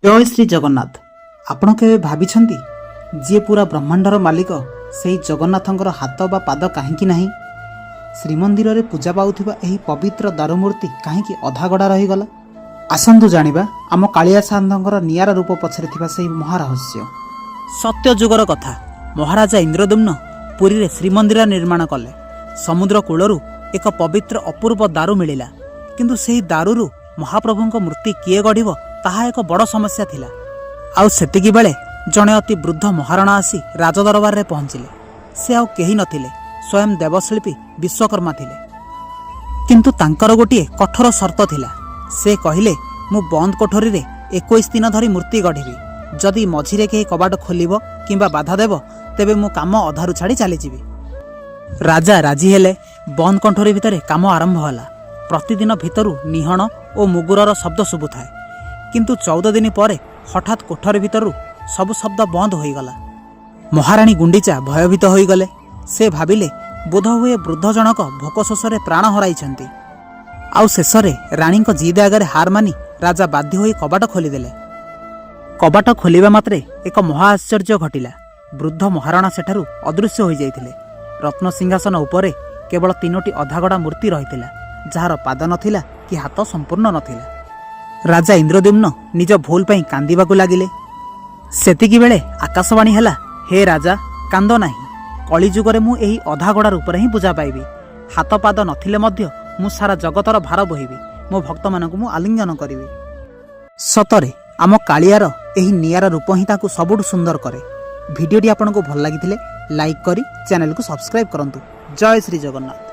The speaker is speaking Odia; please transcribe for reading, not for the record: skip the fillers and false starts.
ଜୟ ଶ୍ରୀ ଜଗନ୍ନାଥ। ଆପଣ କେବେ ଭାବିଛନ୍ତି, ଯିଏ ପୁରା ବ୍ରହ୍ମାଣ୍ଡର ମାଲିକ, ସେହି ଜଗନ୍ନାଥଙ୍କର ହାତ ବା ପାଦ କାହିଁକି ନାହିଁ? ଶ୍ରୀମନ୍ଦିରରେ ପୂଜା ପାଉଥିବା ଏହି ପବିତ୍ର ଦାରୁମୂର୍ତ୍ତି କାହିଁକି ଅଧାଗଢ଼ା ରହିଗଲା? ଆସନ୍ତୁ ଜାଣିବା ଆମ କାଳିଆ ସାଆନ୍ତଙ୍କର ନିଆରା ରୂପ ପଛରେ ଥିବା ସେହି ମହାରହସ୍ୟ। ସତ୍ୟ ଯୁଗର କଥା। ମହାରାଜା ଇନ୍ଦ୍ରଦ୍ୟୁମ୍ନ ପୁରୀରେ ଶ୍ରୀମନ୍ଦିର ନିର୍ମାଣ କଲେ। ସମୁଦ୍ର କୂଳରୁ ଏକ ପବିତ୍ର ଅପୂର୍ବ ଦାରୁ ମିଳିଲା। କିନ୍ତୁ ସେହି ଦାରୁରୁ ମହାପ୍ରଭୁଙ୍କ ମୂର୍ତ୍ତି କିଏ ଗଢ଼ିବ, ତାହା ଏକ ବଡ଼ ସମସ୍ୟା ଥିଲା। ଆଉ ସେତିକି ବେଳେ ଜଣେ ଅତି ବୃଦ୍ଧ ମହାରଣା ଆସି ରାଜଦରବାରରେ ପହଞ୍ଚିଲେ। ସେ ଆଉ କେହି ନଥିଲେ, ସ୍ୱୟଂ ଦେବଶିଳ୍ପୀ ବିଶ୍ୱକର୍ମା ଥିଲେ। କିନ୍ତୁ ତାଙ୍କର ଗୋଟିଏ କଠୋର ସର୍ତ୍ତ ଥିଲା। ସେ କହିଲେ, "ମୁଁ ବନ୍ଦ କୋଠରୀରେ 21 ଦିନ ଧରି ମୂର୍ତ୍ତି ଗଢ଼ିବି। ଯଦି ମଝିରେ କେହି କବାଟ ଖୋଲିବ କିମ୍ବା ବାଧା ଦେବ, ତେବେ ମୁଁ କାମ ଅଧାରୁ ଛାଡ଼ି ଚାଲିଯିବି।" ରାଜା ରାଜି ହେଲେ। ବନ୍ଦ କୋଠରୀ ଭିତରେ କାମ ଆରମ୍ଭ ହେଲା। ପ୍ରତିଦିନ ଭିତରୁ ନିହଣ ଓ ମୁଗୁରର ଶବ୍ଦ ଶୁଭୁଥାଏ। କିନ୍ତୁ 14 ଦିନ ପରେ ହଠାତ୍ କୋଠରୀ ଭିତରୁ ସବୁ ଶବ୍ଦ ବନ୍ଦ ହୋଇଗଲା। ମହାରାଣୀ ଗୁଣ୍ଡିଚା ଭୟଭୀତ ହୋଇଗଲେ। ସେ ଭାବିଲେ, ବୋଧହୁଏ ବୃଦ୍ଧ ଜଣକ ଭୋକ ଶୋଷରେ ପ୍ରାଣ ହରାଇଛନ୍ତି। ଆଉ ଶେଷରେ ରାଣୀଙ୍କ ଜିଦ୍ ଆଗରେ ହାର ମାନି ରାଜା ବାଧ୍ୟ ହୋଇ କବାଟ ଖୋଲିଦେଲେ। କବାଟ ଖୋଲିବା ମାତ୍ରେ ଏକ ମହା ଆଶ୍ଚର୍ଯ୍ୟ ଘଟିଲା। ବୃଦ୍ଧ ମହାରଣା ସେଠାରୁ ଅଦୃଶ୍ୟ ହୋଇଯାଇଥିଲେ। ରତ୍ନସିଂହାସନ ଉପରେ କେବଳ ତିନୋଟି ଅଧାଗଢ଼ା ମୂର୍ତ୍ତି ରହିଥିଲା, ଯାହାର ପାଦ ନଥିଲା କି ହାତ ସମ୍ପୂର୍ଣ୍ଣ ନଥିଲା। ରାଜା ଇନ୍ଦ୍ରଦ୍ୟୁମ୍ନ ନିଜ ଭୁଲ ପାଇଁ କାନ୍ଦିବାକୁ ଲାଗିଲେ। ସେତିକି ବେଳେ ଆକାଶବାଣୀ ହେଲା, "ହେ ରାଜା, କାନ୍ଦ ନାହିଁ। କଳିଯୁଗରେ ମୁଁ ଏହି ଅଧାଗଢ଼ା ରୂପରେ ହିଁ ପୂଜା ପାଇବି। ହାତ ପାଦ ନଥିଲେ ମଧ୍ୟ ମୁଁ ସାରା ଜଗତର ଭାର ବୋହିବି। ମୋ ଭକ୍ତମାନଙ୍କୁ ମୁଁ ଆଲିଙ୍ଗନ କରିବି।" ସତରେ ଆମ କାଳିଆର ଏହି ନିଆରା ରୂପ ହିଁ ତାକୁ ସବୁଠୁ ସୁନ୍ଦର କରେ। ଭିଡ଼ିଓଟି ଆପଣଙ୍କୁ ଭଲ ଲାଗିଥିଲେ ଲାଇକ୍ କରି ଚ୍ୟାନେଲକୁ ସବସ୍କ୍ରାଇବ୍ କରନ୍ତୁ। ଜୟ ଶ୍ରୀ ଜଗନ୍ନାଥ।